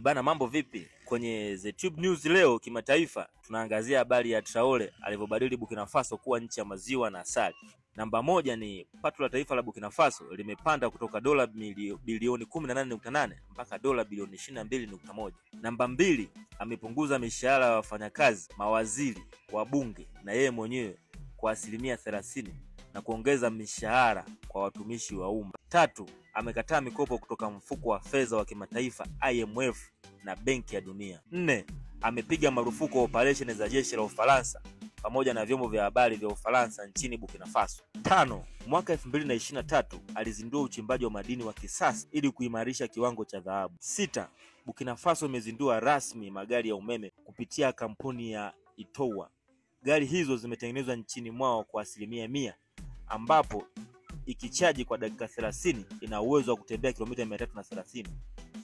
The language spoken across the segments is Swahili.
Bana, mambo vipi? Kwenye The Tube News leo kimataifa tunaangazia habari ya Traore alivyobadili Burkina Faso kuwa nchi ya maziwa na asali. Namba moja ni pato la taifa la Burkina Faso limepanda kutoka dola bilioni 18.8 mpaka dola bilioni 22.1. Namba mbili, amepunguza mishahara ya wafanyakazi, mawaziri, wabunge na yeye mwenyewe kwa 30% na kuongeza mishahara kwa watumishi wa umma. Tatu, amekataa mikopo kutoka mfuko wa fedha wa kimataifa IMF na Benki ya Dunia. Nne, amepiga marufuku operesheni za jeshi la Ufaransa pamoja na vyombo vya habari vya Ufaransa nchini Burkina Faso. Tano, mwaka 2023 alizindua uchimbaji wa madini wa kisasa ili kuimarisha kiwango cha dhahabu. Sita, Burkina Faso imezindua rasmi magari ya umeme kupitia kampuni ya Itoua. Gari hizo zimetengenezwa nchini mwao kwa 100%, ambapo ikichaji kwa dakika 30 ina uwezo wa kutembea kilomita 330,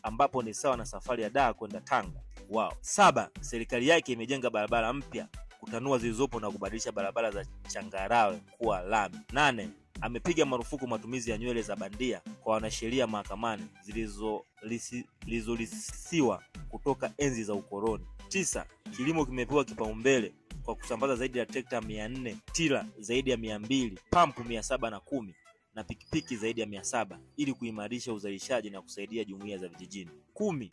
ambapo ni sawa na safari ya Dar kwenda Tanga. Wow. Saba, serikali yake imejenga barabara mpya, kutanua zilizopo na kubadilisha barabara za changarawe kuwa lami. Nane, amepiga marufuku matumizi ya nywele za bandia kwa wanasheria mahakamani zilizorisiwa kutoka enzi za ukoloni. Tisa, kilimo kimepewa kipaumbele kwa kusambaza zaidi ya trekta 400, tila zaidi ya 200, pampu 710 na pikipiki zaidi ya 700 ili kuimarisha uzalishaji na kusaidia jumuiya za vijijini. 10,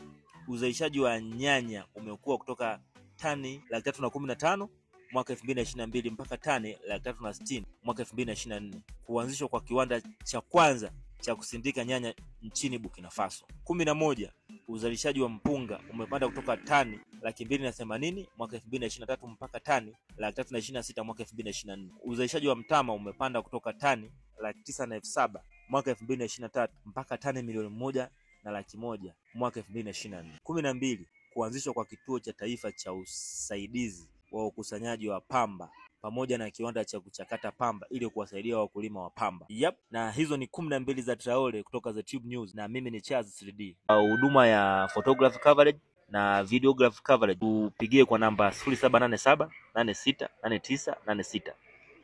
uzalishaji wa nyanya umekuwa kutoka tani 315,000 mwaka 2022 mpaka tani 360,000 mwaka 2024. Kuanzishwa kwa kiwanda cha kwanza cha kusindika nyanya nchini Burkina Faso. 11, uzalishaji wa mpunga umepanda kutoka tani 280,000 mwaka 2023 mpaka tani 326,000 mwaka 2024. Uzalishaji wa mtama umepanda kutoka tani 907,000 mwaka 2023 mpaka tani 1,100,000 mwaka 2024. 12, kuanzishwa kwa kituo cha taifa cha usaidizi wa ukusanyaji wa pamba pamoja na kiwanda cha kuchakata pamba ili kuwasaidia wakulima wa pamba. Yep, na hizo ni 12 za Traore kutoka The Tube News, na mimi ni Charles 3D. Huduma ya photography coverage na videography coverage upigie kwa namba 0787 86 89 86.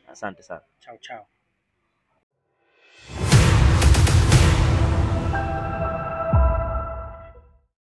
Asante sana. Chao chao.